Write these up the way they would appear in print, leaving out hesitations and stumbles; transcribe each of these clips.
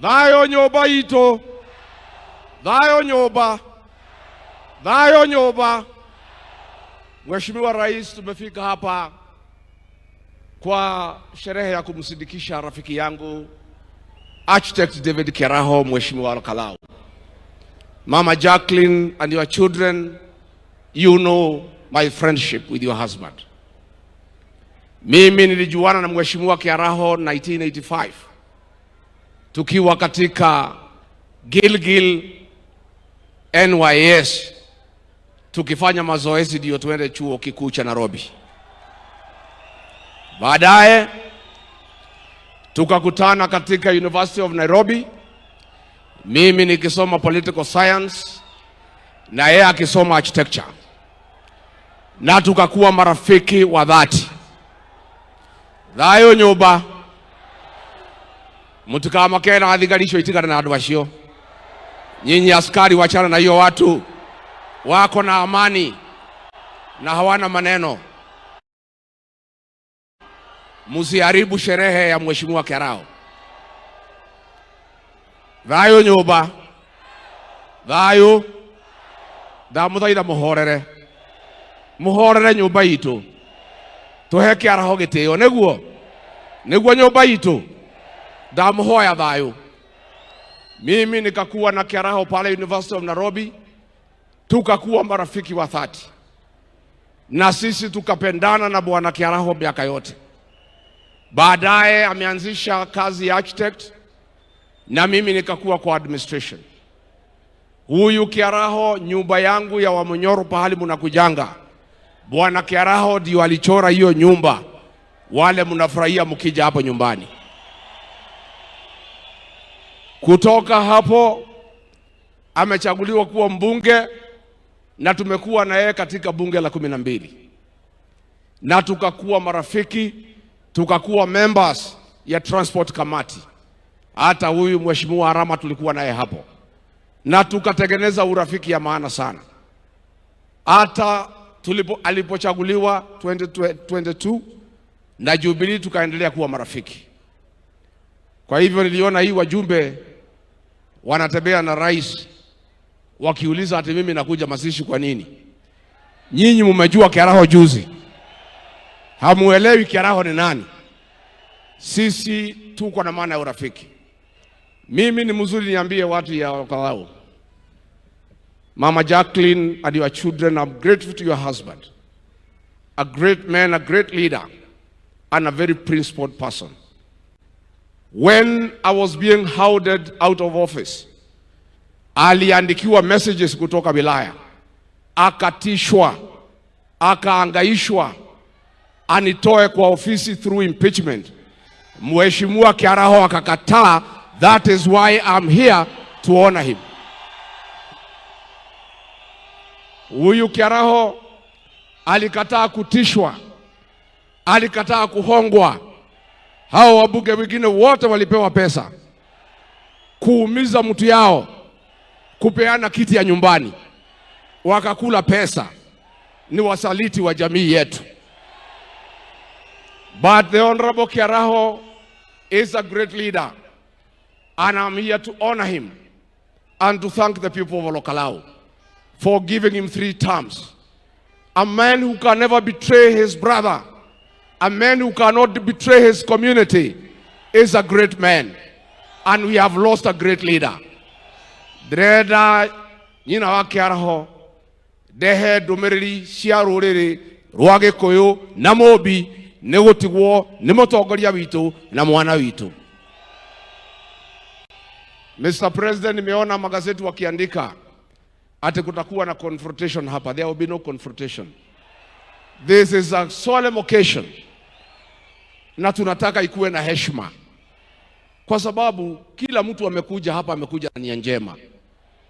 Thayo nyumba itu, thayo nyumba, thayo nyumba. Mheshimiwa Rais, tumefika hapa kwa sherehe ya kumsindikisha rafiki yangu Architect David Kiaraho, Mheshimiwa Olkalou. Mama Jacqueline and your children, you know my friendship with your husband. Mimi nilijuana na Mheshimiwa Kiaraho 1985 tukiwa katika Gilgil NYS tukifanya mazoezi ndio tuende chuo kikuu cha Nairobi. Baadaye tukakutana katika University of Nairobi, mimi nikisoma political science na yeye akisoma architecture, na tukakuwa marafiki wa dhati. Thayo nyumba mutikamakena na thigari icio itigane na andu acio. Nyinyi askari, wachana na hiyo watu wako na amani na hawana maneno. Musiharibu sherehe ya Mheshimiwa Kiaraho. Thayo nyumba, thayo, ndamuthaitha muhorere, muhorere nyumba itu, tuhe Kiaraho gitio niguo niguo nyumba itu, ndamuhoya thayo. Mimi nikakuwa na Kiaraho pale University of Nairobi, tukakuwa marafiki wa dhati, na sisi tukapendana na bwana Kiaraho miaka yote. Baadaye ameanzisha kazi ya architect na mimi nikakuwa kwa administration. Huyu Kiaraho, nyumba yangu ya Wamunyoro pahali mnakujanga, bwana Kiaraho ndio alichora hiyo nyumba, wale mnafurahia mkija hapo nyumbani. Kutoka hapo amechaguliwa kuwa mbunge na tumekuwa na yeye katika bunge la 12 na tukakuwa marafiki, tukakuwa members ya transport committee. Hata huyu mheshimiwa Arama tulikuwa naye hapo, na tukatengeneza urafiki ya maana sana. Hata alipochaguliwa 2022 na Jubilee tukaendelea kuwa marafiki. Kwa hivyo niliona hii wajumbe wanatembea na rais wakiuliza ati mimi nakuja mazishi kwa nini? Nyinyi mmejua Kiaraho juzi, hamuelewi Kiaraho ni nani. Sisi tuko na maana ya urafiki. Mimi ni mzuri, niambie watu ya Olkalou. Mama Jacqueline and your children, I'm grateful to your husband. A great man, a great leader, and a very principled person. When I was being hounded out of office, aliandikiwa messages kutoka wilaya, akatishwa, akaangaishwa anitoe kwa ofisi through impeachment. Mheshimiwa Kiaraho akakataa. That is why I'm here to honor him. Huyu Kiaraho alikataa kutishwa, alikataa kuhongwa. Hao wabunge wengine wote walipewa pesa kuumiza mtu yao, kupeana kiti ya nyumbani, wakakula pesa. Ni wasaliti wa jamii yetu. But the Honorable Kiaraho is a great leader, and I'm here to honor him and to thank the people of Olkalou for giving him 3 terms. A man who can never betray his brother, a man who cannot betray his community, is a great man, and we have lost a great leader. Ndĩrenda nyina wa Kiaraho ndehe ndũmĩrĩri cia rũrĩrĩ rwa Gĩkũyũ na Mũmbi nĩ gũtigwo nĩ mũtongoria witũ na mwana witũ. Mr. President, nimeona magazeti wakiandika ati kutakuwa na confrontation hapa. There will be no confrontation. This is a solemn occasion, na tunataka ikuwe na heshima, kwa sababu kila mtu amekuja hapa, amekuja na nia njema.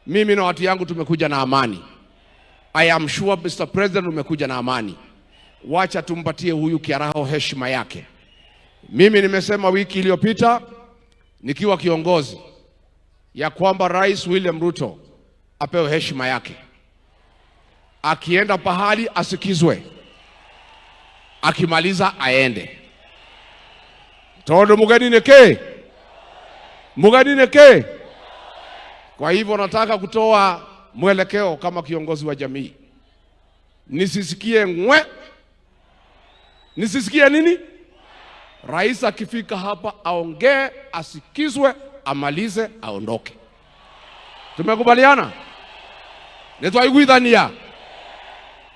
Mimi na watu yangu tumekuja na amani. I am sure Mr. President umekuja na amani. Wacha tumpatie huyu Kiaraho heshima yake. Mimi nimesema wiki iliyopita nikiwa kiongozi ya kwamba Rais William Ruto apewe heshima yake. Akienda pahali asikizwe, akimaliza aende. Tondu mugeni ni ki? Mugeni nĩ? Kwa hivyo nataka kutoa mwelekeo kama kiongozi wa jamii, nisisikie ngwe, nisisikie nini. Rais akifika hapa aongee, asikizwe, amalize, aondoke. Tumekubaliana? Nitwaiguithania,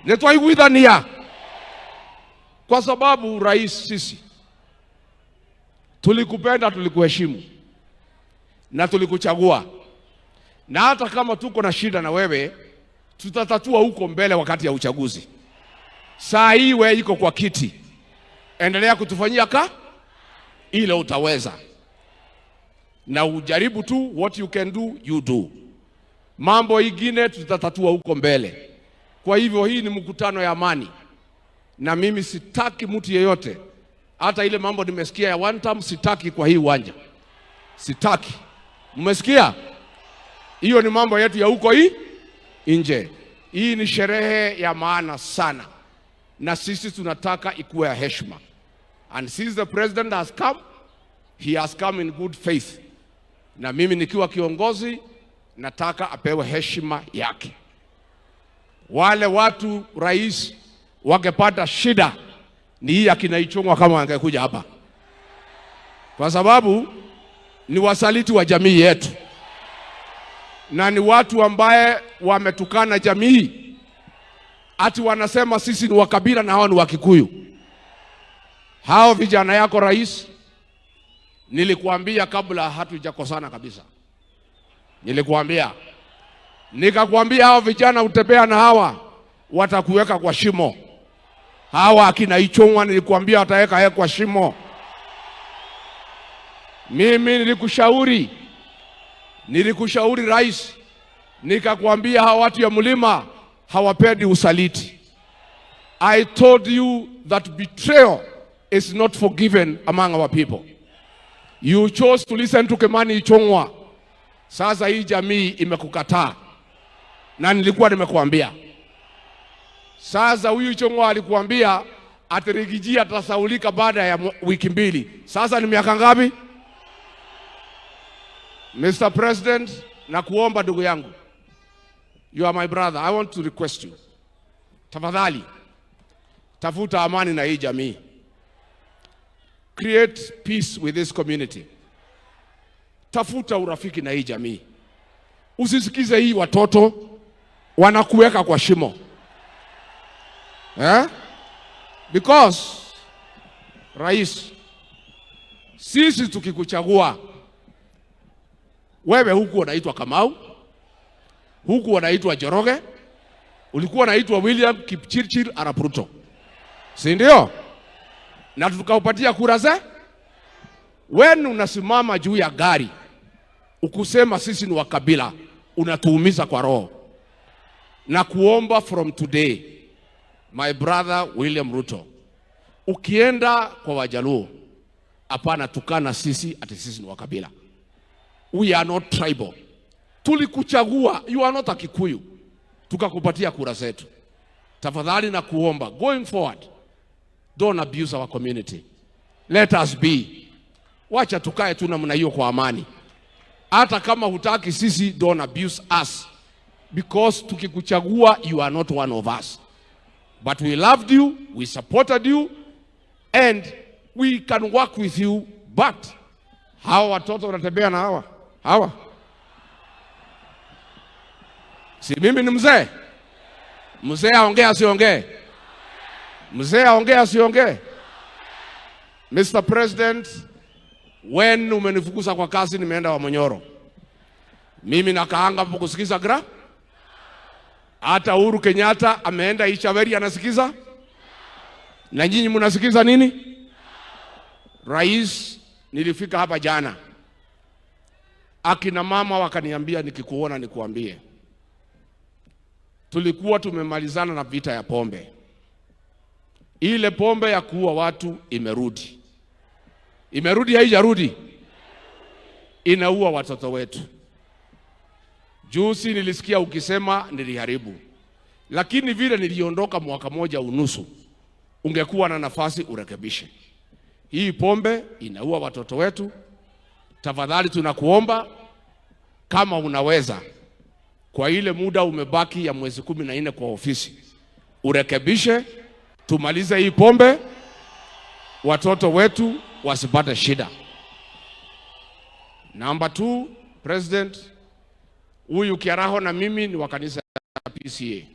nitwaiguithania, kwa sababu rais, sisi tulikupenda, tulikuheshimu na tulikuchagua, na hata kama tuko na shida na wewe tutatatua huko mbele wakati ya uchaguzi. Saa hii wewe iko kwa kiti, endelea kutufanyia ka ile utaweza, na ujaribu tu, what you can do you do. Mambo ingine tutatatua huko mbele. Kwa hivyo hii ni mkutano ya amani, na mimi sitaki mtu yeyote, hata ile mambo nimesikia ya one term, sitaki kwa hii uwanja, sitaki. Mmesikia? Hiyo ni mambo yetu ya huko hii nje. Hii ni sherehe ya maana sana, na sisi tunataka ikuwe ya heshima. And since the president has come, he has come in good faith, na mimi nikiwa kiongozi nataka apewe heshima yake. Wale watu rais wangepata shida ni hii akina Ichung'wa kama wangekuja hapa, kwa sababu ni wasaliti wa jamii yetu na ni watu ambaye wametukana jamii, ati wanasema sisi ni wakabila na hao ni Wakikuyu. Hao vijana yako rais, nilikuambia kabla hatujakosana kabisa, nilikuambia nikakwambia, hao vijana utembea na hawa watakuweka kwa shimo. Hawa akina Ichung'wa nilikuambia wataweka yeye kwa shimo. Mimi nilikushauri, nilikushauri rais, nikakwambia hawa watu ya mlima hawapendi usaliti. I told you that betrayal is not forgiven among our people. You chose to listen to Kimani Ichung'wa. Sasa hii jamii imekukataa, na nilikuwa nimekuambia. Sasa huyu Ichung'wa alikuambia ati Riggy G atasahaulika baada ya wiki 2. Sasa ni miaka ngapi? Mr. President, nakuomba ndugu yangu, you are my brother, I want to request you, tafadhali tafuta amani na hii jamii, create peace with this community, tafuta urafiki na hii jamii, usisikize hii watoto wanakuweka kwa shimo, eh? Because rais, sisi tukikuchagua wewe, huku unaitwa Kamau, huku wanaitwa Njoroge, ulikuwa unaitwa William Kipchirchir Arap Ruto, si ndio? Na tukaupatia kura ze. Wewe unasimama juu ya gari ukusema sisi ni wakabila, unatuumiza kwa roho. Na kuomba from today, my brother William Ruto, ukienda kwa Wajaluo, hapana tukana sisi ati sisi ni wakabila. We are not tribal. Tulikuchagua, you are not a Kikuyu, tukakupatia kura zetu. Tafadhali na kuomba, going forward, don't abuse our community. Let us be. Wacha tukae tu namna hiyo kwa amani. Hata kama hutaki sisi, don't abuse us, because tukikuchagua you are not one of us. But we loved you, we supported you, and we can work with you, but hawa watoto wanatembea na hawa hawa, si mimi ni mzee? Mzee aongee asiongee? Mzee aongee asiongee? Mr. President, when umenifukuza kwa kazi, nimeenda Wamunyoro, mimi nakaanga hapo kusikiza gra. Hata Uhuru Kenyatta ameenda Ichaweri anasikiza, na nyinyi mnasikiza nini? Rais, nilifika hapa jana, akina mama wakaniambia nikikuona nikuambie, tulikuwa tumemalizana na vita ya pombe. Ile pombe ya kuua watu imerudi, imerudi, haijarudi? Inaua watoto wetu. Juzi nilisikia ukisema niliharibu, lakini vile niliondoka mwaka moja unusu, ungekuwa na nafasi urekebishe. Hii pombe inaua watoto wetu. Tafadhali tunakuomba kama unaweza, kwa ile muda umebaki ya mwezi 14 kwa ofisi, urekebishe, tumalize hii pombe, watoto wetu wasipate shida. Number 2, President, huyu Kiaraho na mimi ni wa kanisa ya PCA,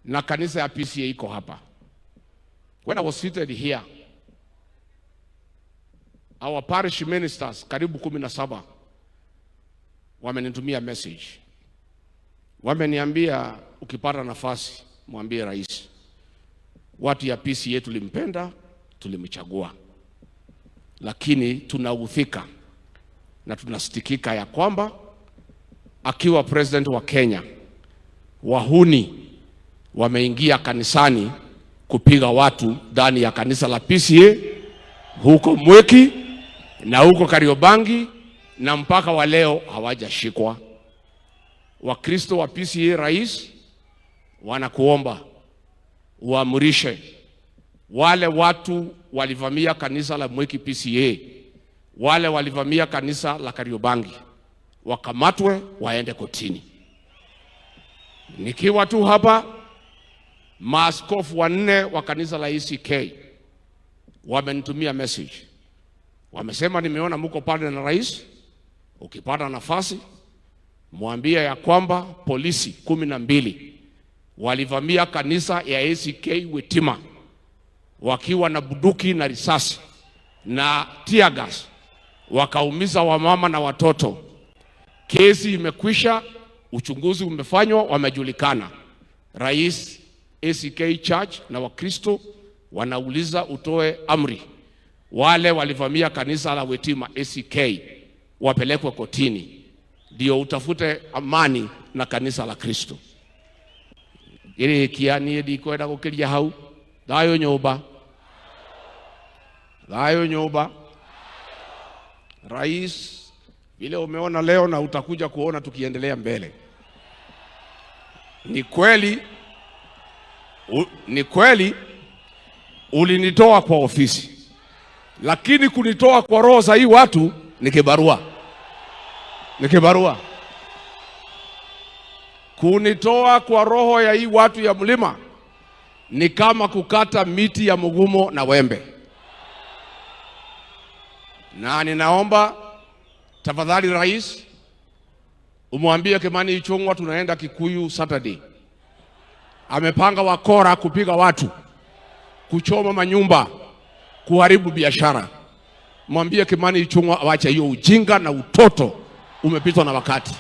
na kanisa ya PCA iko hapa. When I was seated here, our parish ministers karibu 17 wamenitumia message, wameniambia ukipata nafasi mwambie rais, watu ya PCA tulimpenda, tulimchagua, lakini tunaudhika na tunasikitika ya kwamba akiwa president wa Kenya, wahuni wameingia kanisani kupiga watu ndani ya kanisa la PCA huko Mwiki na huko Kariobangi, na mpaka wa leo hawajashikwa. Wakristo wa PCA, rais, wanakuomba uamrishe wale watu walivamia kanisa la Mwiki PCA, wale walivamia kanisa la Kariobangi wakamatwe waende kotini. Nikiwa tu hapa, maaskofu 4 wa kanisa la ACK wamenitumia message, wamesema nimeona muko pale na rais, ukipata nafasi mwambie ya kwamba polisi 12 walivamia kanisa ya ACK Witima wakiwa na bunduki na risasi na tear gas, wakaumiza wamama na watoto. Kesi imekwisha, uchunguzi umefanywa, wamejulikana. Rais, ACK Church na Wakristo wanauliza utoe amri wale walivamia kanisa la Witima ACK wapelekwe kotini, ndio utafute amani na kanisa la Kristo. Irikia nie ndikwenda gukiria hau. Thayo nyumba, thayo nyumba. Rais, vile umeona leo na utakuja kuona tukiendelea mbele, ni kweli, ni kweli ulinitoa kwa ofisi, lakini kunitoa kwa roho za hii watu ni kibarua, ni kibarua. Kunitoa kwa roho ya hii watu ya mlima ni kama kukata miti ya mugumo na wembe. Na ninaomba tafadhali rais, umwambie Kimani Ichung'wa tunaenda Kikuyu Saturday. Amepanga wakora kupiga watu, kuchoma manyumba, kuharibu biashara. Mwambie Kimani Ichung'wa awache hiyo ujinga na utoto, umepitwa na wakati.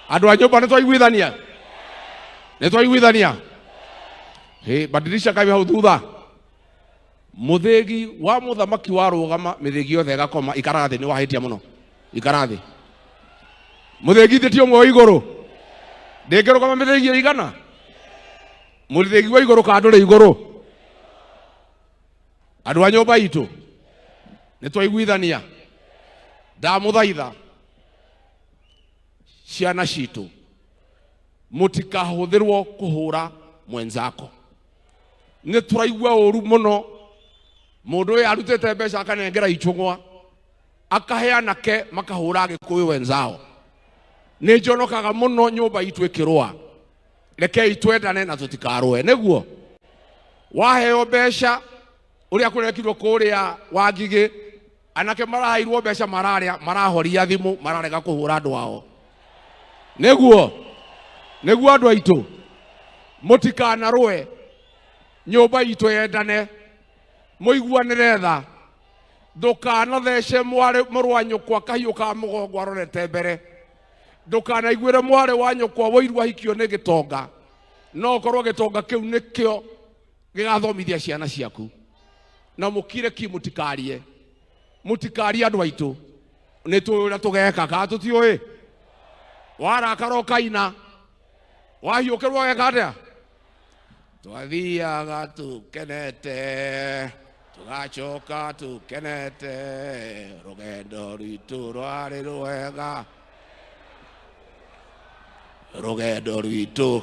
Andũ a nyũmba nĩtwaiguithania? Nĩtwaiguithania? Hĩ, badilisha kaĩ hau thutha. Mũthĩgi wa mũthamaki warũgama, mĩthĩgi yothe ĩgakoma. Ikara thĩ, nĩwahĩtia mũno. Ikara thĩ. Mũthĩgi thĩ ti ũmwe wa igũrũ. Ndĩngĩrũgama mĩthĩgi ĩigana? Mũthĩgi wa igũrũ kana ndũrĩ igũrũ? Andũ a nyũmba itũ nĩtwaiguithania. Ndamũthaitha ciana citũ mũtikahũthĩrwo kũhũra mwenzako. Nĩ tũraigua ũru mũno mũndũ ũyũ arutĩte mbeca akanengera Ichung'wa akahe anake makahũra Agĩkũyũ wenzao. Nĩ njonokaga mũno nyũmba itũ ĩkĩrũa. Rekei twendane na tũtikarũe. Nĩguo waheo mbeca ũrĩa kũrekirwo kũrĩa Wangigĩ, anake maraheirwo mbeca mararĩa, marahoria thimũ, mararega kũhũra andũ ao. Nĩguo, nĩguo andũ aitũ mũtikanarũe, nyũmba itũ yendane, mũiguanĩre tha. Ndũkanathece mwarĩ mũrũ wa nyũkwa kahiũ ka mũgongo arorete mbere. Ndũkanaiguĩre mwarĩ wa nyũkwa wũiru ahikio nĩ gĩtonga, no ũkorwo gĩtonga kĩu nĩkĩo gĩgathomithia ciana ciaku. Na mũkire ki, mũtikarie, mũtikarie andũ aitũ. Nĩ tũĩ ũrĩa tũgeka kana tũtiũĩ? Warakara ũkaina, wahiũkĩrwo ũgeka atĩa? Twathiaga tũkenete, tũgacoka tũkenete, rũgendo rwitũ rwarĩ rwega, rũgendo rwitũ.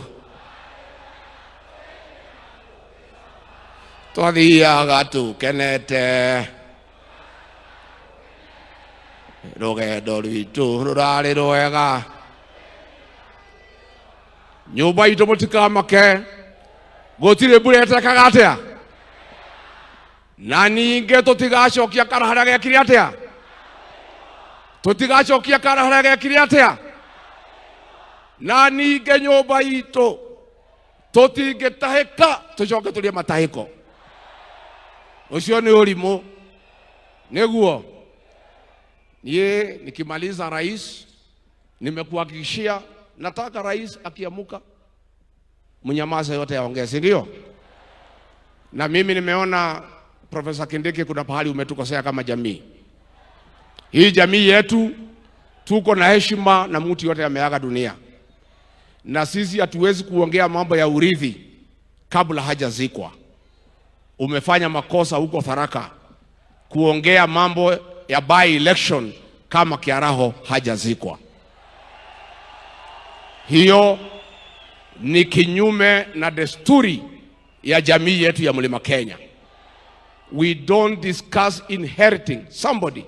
Twathiaga tukenete, rũgendo rwitũ rũrarĩ rwega. Nyũmba itũ mũtikamake, gũtirĩ mbura ĩtekaga atĩa, na ningĩ tũtigacokia kara harĩa gekire atĩa, tũtigacokia kara harĩa gekire atĩa, na ningĩ nyũmba itũ tũtingĩtahĩka tũcoke tũrĩe matahĩko. Ũcio nĩ ũrimũ. Nĩguo niĩ nikimaliza rais, nimekuhakikishia nataka rais akiamuka mnyamaze yote yaongee, si ndio? Na mimi nimeona Profesa Kindiki, kuna pahali umetukosea kama jamii. Hii jamii yetu tuko na heshima na mtu yote ameaga dunia, na sisi hatuwezi kuongea mambo ya urithi kabla hajazikwa. Umefanya makosa huko Tharaka kuongea mambo ya by election kama Kiaraho hajazikwa. Hiyo ni kinyume na desturi ya jamii yetu ya Mlima Kenya. We don't discuss inheriting somebody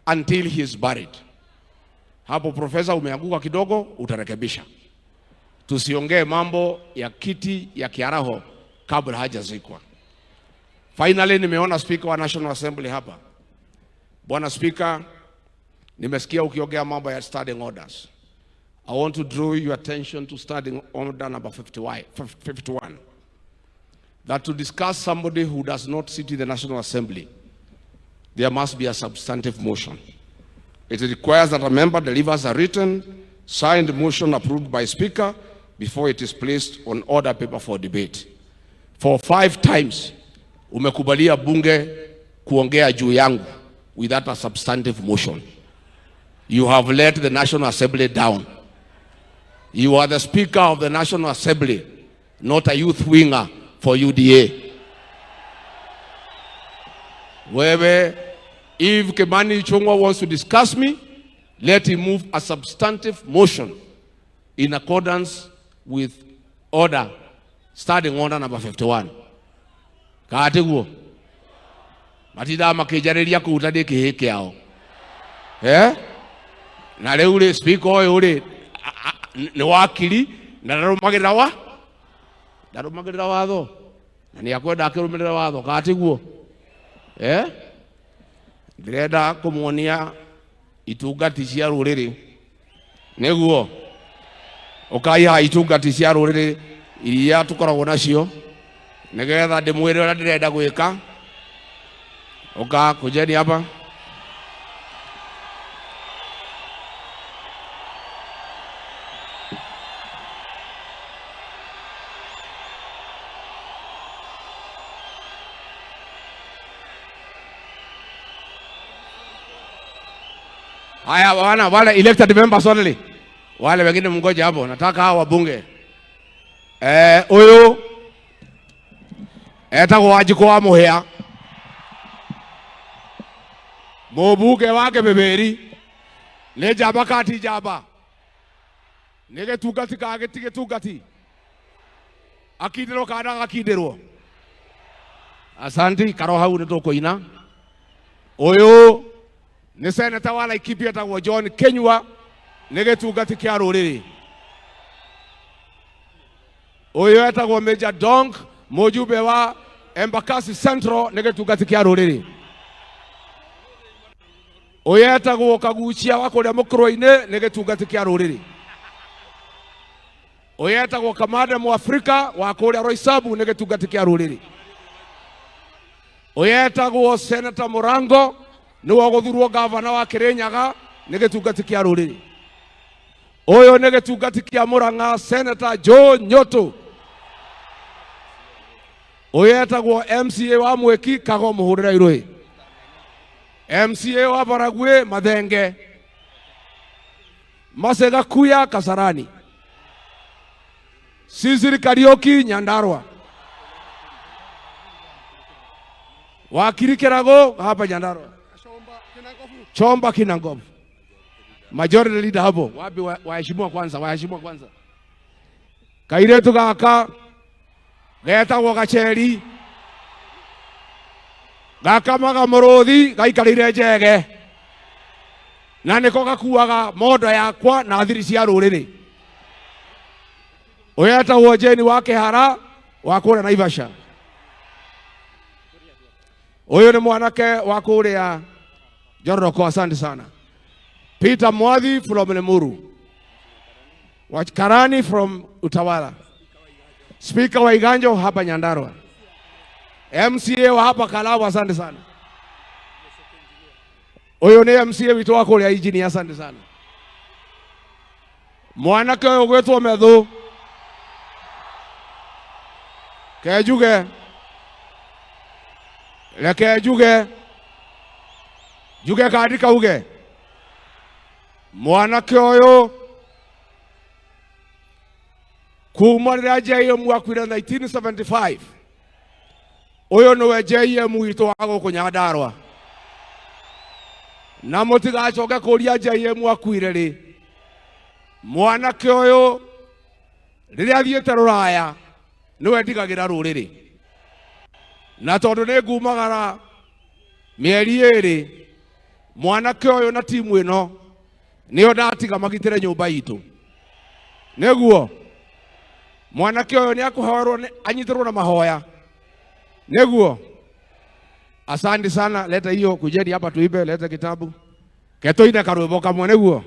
until he is buried. Hapo profesa, umeanguka kidogo, utarekebisha. Tusiongee mambo ya kiti ya Kiaraho kabla hajazikwa. Finally, nimeona speaker wa National Assembly hapa. Bwana Speaker, nimesikia ukiongea mambo ya standing orders. I want to draw your attention to standing order number 51. That to discuss somebody who does not sit in the National Assembly, there must be a substantive motion. It requires that a member delivers a written, signed motion approved by Speaker before it is placed on order paper for debate. For 5 times, umekubalia bunge kuongea juu yangu without a substantive motion. You have let the National Assembly down. You are the Speaker of the National Assembly, not a youth winger for UDA. Wewe, if Kimani Ichung'wah wants to discuss me, let him move a substantive motion in accordance with order, standing order number 51. Kaatiguo matindaga makĩnjarĩria kũu ta ndĩ kĩhĩ kĩao. Eh? Na rĩu rĩ, speaker ũyũ rĩ, nĩ wakiri na ndarũmagĩrĩra wa ndarũmagĩrĩra watho na nĩ akwenda akĩrũmĩrĩra watho kaatiguo. Eh? Ndĩrenda kũmuonia itungati cia rũrĩrĩ nĩguo ũkaiha itungati cia rũrĩrĩ iria tũkoragwo nacio nĩgetha ndĩmwĩre ũrĩa ndĩrenda gwĩka. Ũka kujeni hapa. Haya wana wale elected members only. Wale wengine mngoje hapo, nataka hao wabunge. Huyu etagwo Wanjikũ wa Mũhĩa, mũmbunge wa Kĩmĩmĩri. Nĩ njamba ka ti njamba? Nĩ gĩtungati ka gĩti gĩtungati? Akindĩrwo kana ndagakindĩrwo? Asanti, karo hau nĩ tũkũina. Ũyũ nĩ seneta wa Laikipia etagwo John Kinyua, nĩ gĩtungati kĩa rũrĩrĩ. Ũyũ etagwo Major Donk, mũjumbe wa Embakasi Central, nĩ gĩtungati kĩa rũrĩrĩ. Ũyũ etagwo Kaguchia wa kũrĩa Mũkũrwe-inĩ, nĩ gĩtungati kĩa rũrĩrĩ. Ũyũ etagwo Kamande Mwafrika wa kũrĩa Roysambu, nĩ gĩtungati kĩa rũrĩrĩ. Ũyũ etagwo Senator Murango, nĩwe ũgũthurwo gavana wa Kirinyaga, nĩ gĩtungati kĩa rũrĩrĩ. Ũyũ nĩ gĩtungati kĩa Murang'a, Senator Joe Nyoto. Ũyũ etagwo MCA wa Mwiki, Kago mũhũrĩre irũĩ. MCA wa Baragwi, Mathenge. Masega Kuya, Kasarani. Sisiri Kariuki, Nyandarua. Wakiri Kirago, hapa Nyandarua. Chomba Kinangop. Majority leader hapo. Wapi waheshimiwa kwanza, waheshimiwa kwanza. Kairetu gaka getagwo Gacheri. Gakamaga muruthi gaikarire njege na niko gakuaga mondo yakwa na thiri cia ruriri. Uyu etagwo Jane wa Kihara wa kuria Naivasha. Uyu ni mwanake wa kuria Njoroko, asante sana. Peter Mwathi from Limuru. Karani from Utawala. Speaker wa Iganjo hapa Nyandarua. MCA wa hapa Kalau, asante sana. Uyu ni MCA witu wa kuria Injinia, asante sana. Mwanake uyu gwitwo Methu. Ke njuge. Reke njuge. Njuge kandi kauge. Mwanake uyu kuma rĩrĩa JM akuire 1975, ũyũ nĩwe JM witũ wa gũkũ Nyandarua, na mũtigacoke kũria JM akuire rĩ. Mwanake ũyũ rĩrĩa athiĩte rũraya nĩwe ndigagĩra rũrĩrĩ, na tondũ nĩ ngumagara mĩeri 2, mwanake ũyũ na timu ĩno nĩo ndatiga magitĩre nyũmba itũ. Nĩguo mwanake ũyũ nĩ akũhoerwo, anyitĩrwo na mahoya nĩguo. Asante sana, leta hiyo, kujeni hapa tuimbe, leta kitabu ketoine karwĩmbo kamwe nĩguo.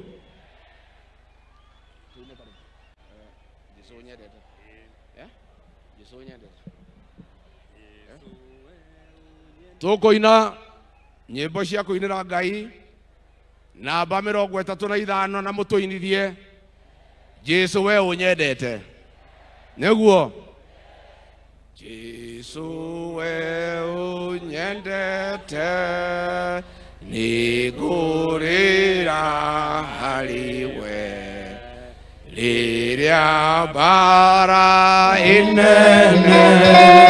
Tũkũina nyĩmbo cia kũinĩra Ngai namba 35 na mũtũinithie Jesu we ũnyendete nĩguo. Jesu we ũnyendete nĩngũrĩra harĩ we rĩrĩa mbara ĩnene.